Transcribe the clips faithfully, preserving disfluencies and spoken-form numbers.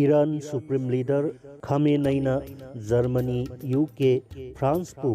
Iran supreme leader ꯈꯥꯃꯦꯅꯩꯅ Germany, U K, ꯐ꯭ꯔꯥꯟꯁꯄꯨ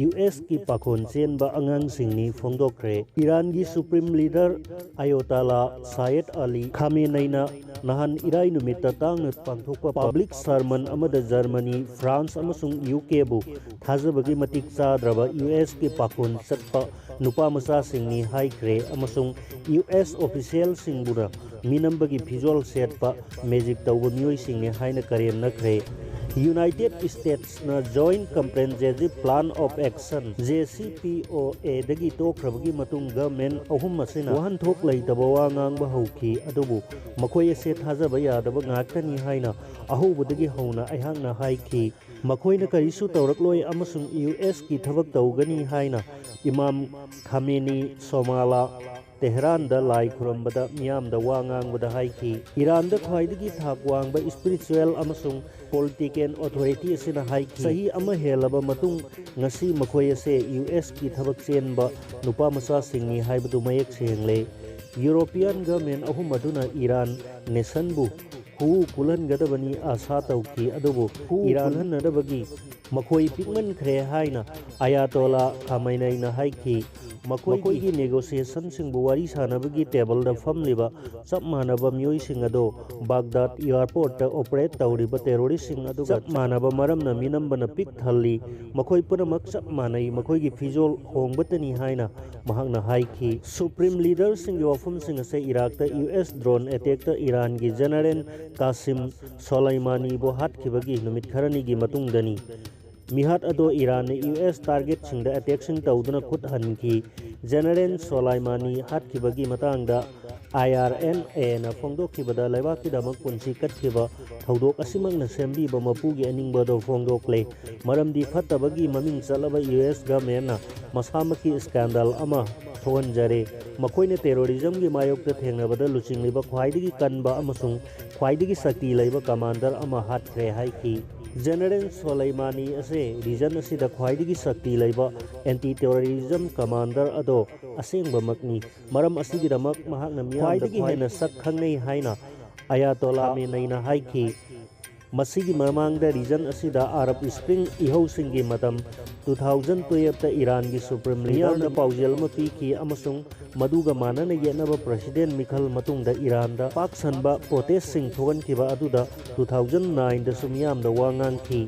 U ꯑꯦꯁꯀꯤ ꯄꯥꯈꯣꯟ ꯆꯦꯟꯕ ꯑꯉꯥꯡꯁꯤꯡꯅꯤ ꯐꯣꯡꯗꯣꯛꯈ꯭ꯔꯦ꯫ ꯏꯔꯥꯟꯒꯤ ꯁꯨꯄ꯭ꯔꯤꯝ ꯂꯤꯗꯔ ꯑꯌꯣꯇꯥꯂꯥ ꯁꯥꯌꯦꯗ ꯑꯂꯤ ꯈꯥꯃꯦꯅꯩꯅ ꯅꯍꯥꯟ ꯏꯔꯥꯏ ꯅꯨꯃꯤꯠꯇ ꯇꯥꯡꯅ ꯄꯥꯡꯊꯣꯛꯄ ꯄꯕ꯭ꯂꯤꯛ ꯁꯔꯃꯟ ꯑꯃꯗ ꯖꯔꯃꯅꯤ, ꯐ꯭ꯔꯥꯟꯁ ꯑꯃꯁꯨꯡ ꯌꯨ ꯀꯦꯕꯨ ꯊꯥꯖꯕꯒꯤ ꯃꯇꯤꯛ ꯆꯥꯗ꯭ꯔꯕ ꯌꯨ ꯑꯦꯁꯀꯤ ꯄꯥꯈꯣꯟ ꯆꯠꯄ ꯅꯨꯄꯥ ꯃꯆꯥꯁꯤꯡꯅꯤ ꯍꯥꯏꯈ꯭ꯔꯦ ꯑꯃꯁꯨꯡ ꯌꯨ ꯑꯦꯁ ꯑꯣꯐꯤꯁꯤꯌꯦꯜꯁꯤꯡꯕꯨꯅ ꯃꯤꯅꯝꯕꯒꯤ ꯐꯤꯖꯣꯜ ꯁꯦꯠꯄ ꯃꯦꯖꯤꯛ ꯇꯧꯕ ꯃꯤꯑꯣꯏꯁꯤꯡꯅꯤ ꯍꯥꯏꯅ ꯀꯔꯦꯝꯅꯈ꯭ꯔꯦ꯫ ꯌꯨꯅꯥꯏꯇꯦꯗ ꯁ꯭ꯇꯦꯠꯁꯅ Joint Comprehensive Plan of Action, J C P ꯑꯣ ꯑꯦꯗꯒꯤ ꯇꯣꯛꯈ꯭ꯔꯕꯒꯤ ꯃꯇꯨꯡ ꯒꯚꯔꯟꯃꯦꯟꯠ ꯑꯍꯨꯝ ꯑꯁꯤꯅ ꯋꯥꯍꯟꯊꯣꯛ ꯂꯩꯇꯕ ꯋꯥ ꯉꯥꯡꯕ ꯍꯧꯈꯤ, ꯑꯗꯨꯕꯨ ꯃꯈꯣꯏ ꯑꯁꯦ ꯊꯥꯖꯕ ꯌꯥꯗꯕ ꯉꯥꯛꯇꯅꯤ ꯍꯥꯏꯅ ꯑꯍꯧꯕꯗꯒꯤ ꯍꯧꯅ ꯑꯩꯍꯥꯛꯅ ꯍꯥꯏꯈꯤ꯫ ꯃꯈꯣꯏꯅ ꯀꯔꯤꯁꯨ ꯇꯧꯔꯛꯂꯣꯏ ꯑꯃꯁꯨꯡ ꯌꯨ ꯑꯦꯁꯀꯤ ꯊꯕꯛ ꯇꯧꯒꯅꯤ ꯍꯥꯏꯅ ꯏꯃꯥꯝ ꯈꯥꯃꯦꯅꯤ ꯁꯣꯃꯥꯂꯥ ꯇꯦꯍꯔꯥꯟꯗ ꯂꯥꯏ ꯈꯨꯔꯝꯕꯗ ꯃꯤꯌꯥꯝꯗ ꯋꯥ ꯉꯥꯡꯕꯗ ꯍꯥꯏꯈꯤ꯫ ꯏꯔꯥꯟꯗ ꯈ꯭ꯋꯥꯏꯗꯒꯤ ꯊꯥꯛ ꯋꯥꯡꯕ ꯁ꯭ꯄꯤꯔꯤꯆꯨꯋꯦꯜ ꯑꯃꯁꯨꯡ ꯄꯣꯂꯤꯇꯤꯀꯦꯜ ꯑꯣꯊꯣꯔꯤꯇꯤ ꯑꯁꯤꯅ ꯍꯥꯏꯈꯤ, ꯆꯍꯤ ꯑꯃ ꯍꯦꯜꯂꯕ ꯃꯇꯨꯡ ꯉꯁꯤ ꯃꯈꯣꯏ ꯑꯁꯦ ꯌꯨ ꯑꯦꯁꯀꯤ ꯊꯕꯛ ꯆꯦꯟꯕ ꯅꯨꯄꯥ ꯃꯆꯥꯁꯤꯡꯅꯤ ꯍꯥꯏꯕꯗꯨ ꯃꯌꯦꯛ ꯁꯦꯡꯂꯦ꯫ ꯌꯨꯔꯣꯄꯤꯌꯥꯟ ꯒꯚꯔꯟꯃꯦꯟꯠ ꯑꯍꯨꯝ ꯑꯗꯨꯅ ꯏꯔꯥꯟ ꯅꯦꯁꯟꯕꯨ ꯈꯨꯎ ꯀꯨꯜꯍꯟꯒꯗꯕꯅꯤ ꯑꯥꯁꯥ ꯇꯧꯈꯤ, ꯑꯗꯨꯕꯨ ꯈꯨꯎ ꯏꯔꯥꯟ ꯀꯨꯜꯍꯟꯅꯗꯕꯒꯤ ꯃꯈꯣꯏ ꯄꯤꯛꯃꯟꯈ꯭ꯔꯦ ꯍꯥꯏꯅ ꯑꯌꯥꯇꯣꯂꯥ ꯈꯥꯃꯩꯅꯩꯅ ꯍꯥꯏꯈꯤ꯫ ꯃꯈꯣꯏꯒꯤ ꯅꯦꯒꯣꯁꯤꯌꯦꯁꯟꯁꯤꯡꯕꯨ ꯋꯥꯔꯤ ꯁꯥꯅꯕꯒꯤ ꯇꯦꯕꯜꯗ ꯐꯝꯂꯤꯕ ꯆꯞ ꯃꯥꯟꯅꯕ ꯃꯤꯑꯣꯏꯁꯤꯡ ꯑꯗꯣ ꯕꯥꯒꯗꯥꯗ ꯑꯦꯌꯔꯄꯣꯔꯠꯇ ꯑꯣꯄꯔꯦꯠ ꯇꯧꯔꯤꯕ ꯇꯦꯔꯣꯔꯤꯁ꯭ꯠꯁꯤꯡ ꯑꯗꯨꯒ ꯆꯞ ꯃꯥꯟꯅꯕ ꯃꯔꯝꯅ ꯃꯤꯅꯝꯕꯅ ꯄꯤꯛ ꯊꯜꯂꯤ꯫ ꯃꯈꯣꯏ ꯄꯨꯝꯅꯃꯛ ꯆꯞ ꯃꯥꯟꯅꯩ, ꯃꯈꯣꯏꯒꯤ ꯐꯤꯖꯣꯜ ꯍꯣꯡꯕꯇꯅꯤ ꯍꯥꯏꯅ ꯃꯍꯥꯛꯅ ꯍꯥꯏꯈꯤ꯫ ꯁꯨꯄ꯭ꯔꯤꯝ ꯂꯤꯗꯔꯁꯤꯡꯒꯤ ꯋꯥꯐꯝꯁꯤꯡ ꯑꯁꯦ ꯏꯔꯥꯛꯇ U S drone ꯑꯦꯇꯦꯛꯇ ꯏꯔꯥꯟꯒꯤ general Kasim ꯁꯣꯂꯩꯃꯥꯅꯤꯕꯨ ꯍꯥꯠꯈꯤꯕꯒꯤ ꯅꯨꯃꯤꯠ ꯈꯔꯅꯤꯒꯤ ꯃꯇꯨꯡꯗꯅꯤ꯫ ꯃꯤꯍꯥꯠ ꯑꯗꯣ ꯏꯔꯥꯟꯅ ꯌꯨ ꯑꯦꯁ ꯇꯥꯔꯒꯦꯠꯁꯤꯡꯗ ꯑꯦꯇꯦꯛꯁꯤꯡ ꯇꯧꯗꯨꯅ ꯈꯨꯠ ꯍꯟꯈꯤ꯫ ꯖꯦꯅꯔꯦꯜ ꯁꯣꯂꯩꯃꯥꯅꯤ ꯍꯥꯠꯈꯤꯕꯒꯤ ꯃꯇꯥꯡꯗ ꯑꯥꯏ ꯑꯥꯔ ꯑꯦꯟ ꯑꯦꯅ ꯐꯣꯡꯗꯣꯛꯈꯤꯕꯗ ꯂꯩꯕꯥꯛꯀꯤꯗꯃꯛ ꯄꯨꯟꯁꯤ ꯀꯠꯈꯤꯕ ꯊꯧꯗꯣꯛ ꯑꯁꯤꯃꯛꯅ ꯁꯦꯝꯕꯤꯕ ꯃꯄꯨꯒꯤ ꯑꯅꯤꯡꯕ ꯑꯗꯨ ꯐꯣꯡꯗꯣꯛꯂꯦ꯫ ꯃꯔꯝꯗꯤ ꯐꯠꯇꯕꯒꯤ ꯃꯃꯤꯡ ꯆꯠꯂꯕ ꯌꯨ ꯑꯦꯁ ꯒꯚꯔꯟꯃꯦꯟꯠꯅ ꯃꯁꯥꯃꯛꯀꯤ ꯁ꯭ꯀꯦꯟꯗꯜ ꯑꯃ ꯊꯣꯛꯍꯟꯖꯔꯦ꯫ ꯃꯈꯣꯏꯅ ꯇꯦꯔꯣꯔꯤꯖꯝꯒꯤ ꯃꯥꯌꯣꯛꯇ ꯊꯦꯡꯅꯕꯗ ꯂꯨꯆꯤꯡꯂꯤꯕ ꯈ꯭ꯋꯥꯏꯗꯒꯤ ꯀꯟꯕ ꯑꯃꯁꯨꯡ ꯈ꯭ꯋꯥꯏꯗꯒꯤ ꯁꯛꯇꯤ ꯂꯩꯕ ꯀꯃꯥꯟꯗꯔ ꯑꯃ ꯍꯥꯠꯈ꯭ꯔꯦ ꯍꯥꯏꯈꯤ꯫ ꯖꯦꯅꯔꯦꯜ ꯁꯣꯂꯩꯃꯥꯅꯤ ꯑꯁꯦ ꯔꯤꯖꯟ ꯑꯁꯤꯗ ꯈ꯭ꯋꯥꯏꯗꯒꯤ ꯁꯛꯇꯤ ꯂꯩꯕ ꯑꯦꯟꯇꯤ ꯇꯦꯔꯣꯔꯤꯖꯝ ꯀꯃꯥꯟꯗꯔ ꯑꯗꯣ ꯑꯁꯦꯡꯕꯃꯛꯅꯤ꯫ ꯃꯔꯝ ꯑꯁꯤꯒꯤꯗꯃꯛ ꯃꯍꯥꯛꯅ ꯃꯤꯌꯥꯝꯗ ꯈ꯭ꯋꯥꯏꯗꯒꯤ ꯍꯦꯟꯅ ꯁꯛ ꯈꯪꯅꯩ ꯍꯥꯏꯅ ꯑꯌꯥꯇꯣꯂꯥ ꯈꯥꯃꯦꯅꯩꯅ ꯍꯥꯏꯈꯤ꯫ ꯃꯁꯤꯒꯤ ꯃꯃꯥꯡꯗ ꯔꯤꯖꯟ ꯑꯁꯤꯗ ꯑꯔꯕ ꯁ꯭ꯄ꯭ꯔꯤꯡ ꯏꯍꯧꯁꯤꯡꯒꯤ ꯃꯇꯝ ꯇꯨ ꯊꯥꯎꯖꯟ ꯇꯨꯌꯦꯜꯐꯇ ꯏꯔꯥꯟꯒꯤ ꯁꯨꯄ꯭ꯔꯤꯝ ꯂꯤꯗꯔꯅ ꯄꯥꯎꯖꯦꯜ ꯑꯃ ꯄꯤꯈꯤ ꯑꯃꯁꯨꯡ ꯃꯗꯨꯒ ꯃꯥꯟꯅꯅ ꯌꯦꯠꯅꯕ ꯄ꯭ꯔꯦꯁꯤꯗꯦꯟ ꯃꯤꯈꯜ ꯃꯇꯨꯡꯗ ꯏꯔꯥꯟꯗ ꯄꯥꯛ ꯁꯟꯕ ꯄ꯭ꯔꯣꯇꯦꯁꯁꯤꯡ ꯊꯣꯛꯍꯟꯈꯤꯕ ꯑꯗꯨꯗ ꯇꯨ ꯊꯥꯎꯖꯟ ꯅꯥꯏꯟꯗꯁꯨ ꯃꯤꯌꯥꯝꯗ ꯋꯥ ꯉꯥꯡꯈꯤ꯫